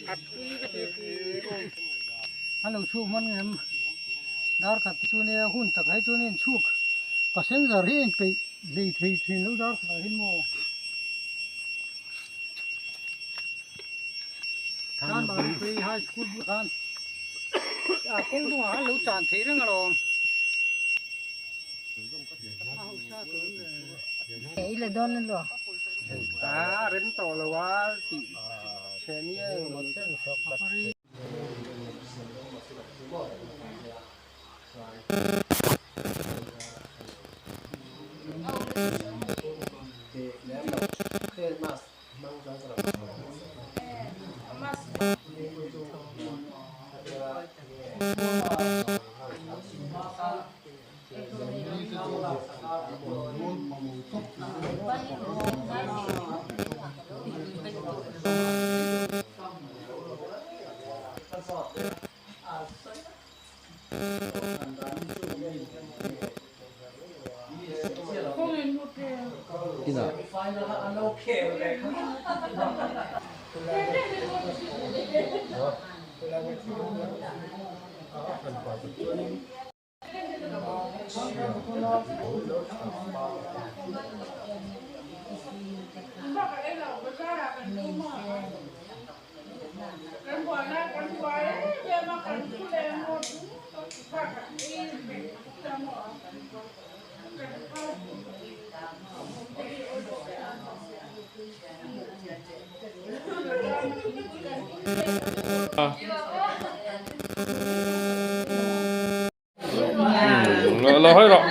An lo chhuk hman ngem dar khat te chu nia hun tak hi chuan in chhuk passenger hi a inpeih hlei thei thin lo dar khatah hian maw khan Maripui high school bulah khan ah kawng dungah khan lo chan thei reng alawm. I la dawn a luah. A rem tawh lo a tih chhe nia engemaw chen Lo hawi rawh.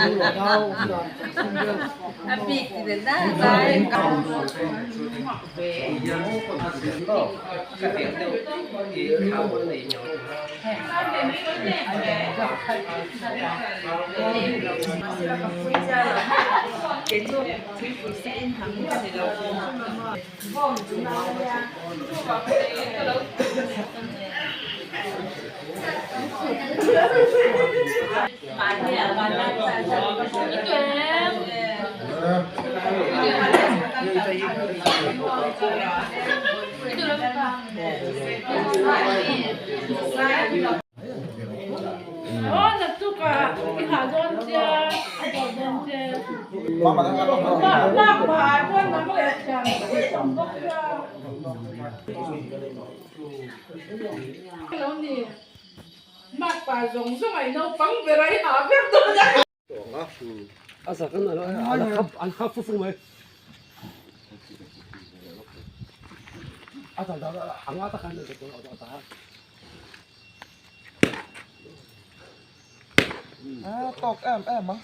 Tawk em em a.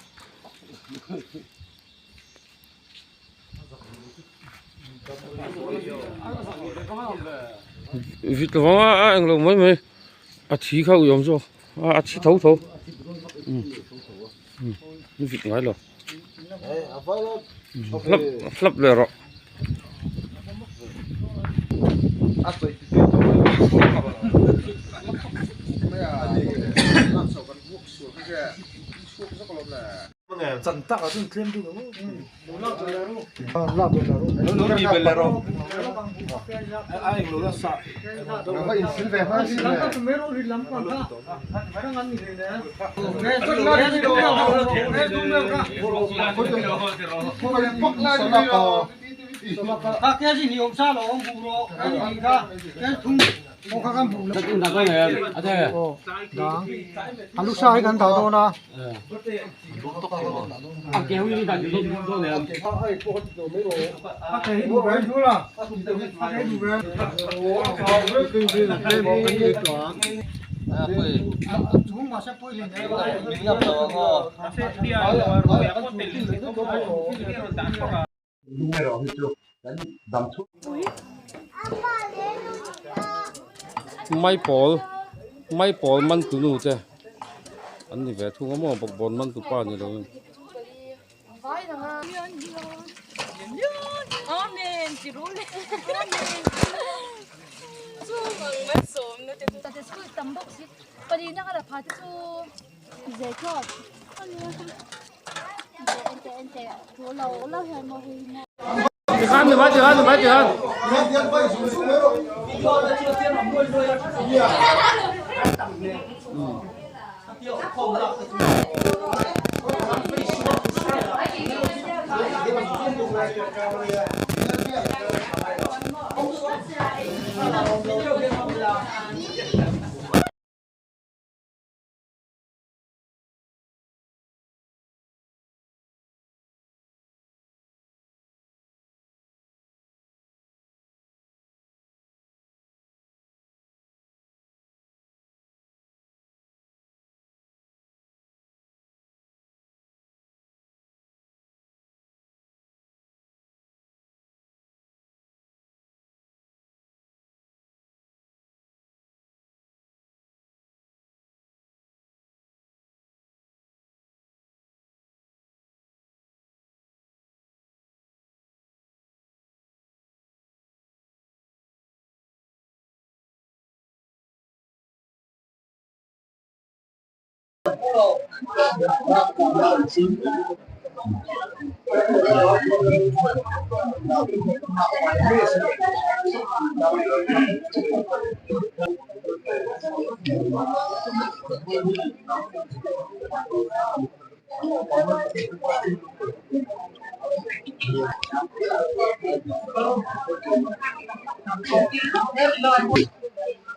Vit lo vang a englo mai mai a thi kha ui awm zawk a a thi tho tho i vit ngai lo hlap hlap leh rawh. Alu sa hi kan dah dawn a. Maipawl maipawl man tu nu te an ni ve thung a maw bawkbawn man tu pa ni lo in. Tikhan ni mai tikhan ni mai tikhan.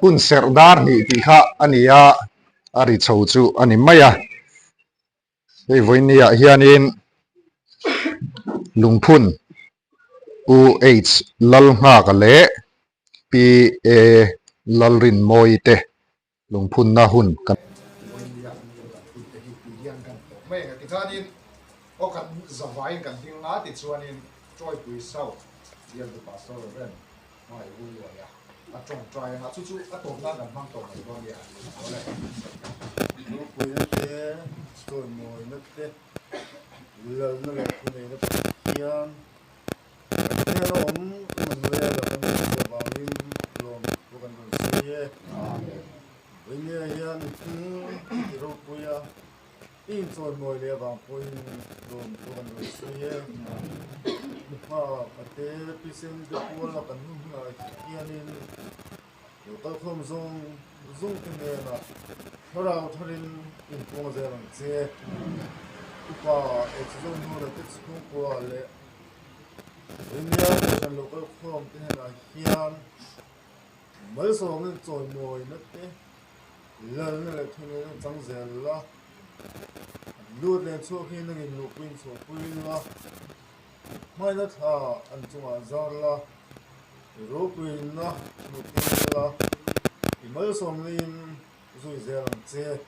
Hun serh dar hnih tih kha a ni a, a ri chho chu a ni mai a. Hei vawinia hianin lungphun UH Lalnghaka leh PA Lalrinmawii te lungphunna hun kan Vawinia mi kan hun te hi tih hian kan tawh mai ang a tikhanin aw kan zavaiin kan ding a tichuanin Tawipui South Bialtu Pastor Rev. Hmai vul luai a, a tawngtai anga chu chu a tawp nan kan hmang tawh mai dawn nia. Awle. Ropuina te, chawimawina te, lalna leh thuneihna Pathian kan hnena awm Immanuela kan rawn hriat avangin lawm pawh kan rawn sawi e. Amen. Vawinia hian i hming i ti ropui a. I inchawimawi leh avang pawhin lawm pawh kan rawn sawi e. Hma pate pisen te kuala kan hun hunah hianin lo kalkhawm zawng zawng te hnenah thlarau tharin inpuang zel ang che. Upa Echzawhnuna te chhungkua leh Rinnia Kohhran lo kalkhawm te hnenah hian malsawmna chawimawina te Lalna leh thununa chang zel la, lut leh chhuak hi nangin luhpuiin chhuahpui la, hmaina thla an chungah zar la, i ropuina hmuhtir la, i malsawmnain zui zel ang che.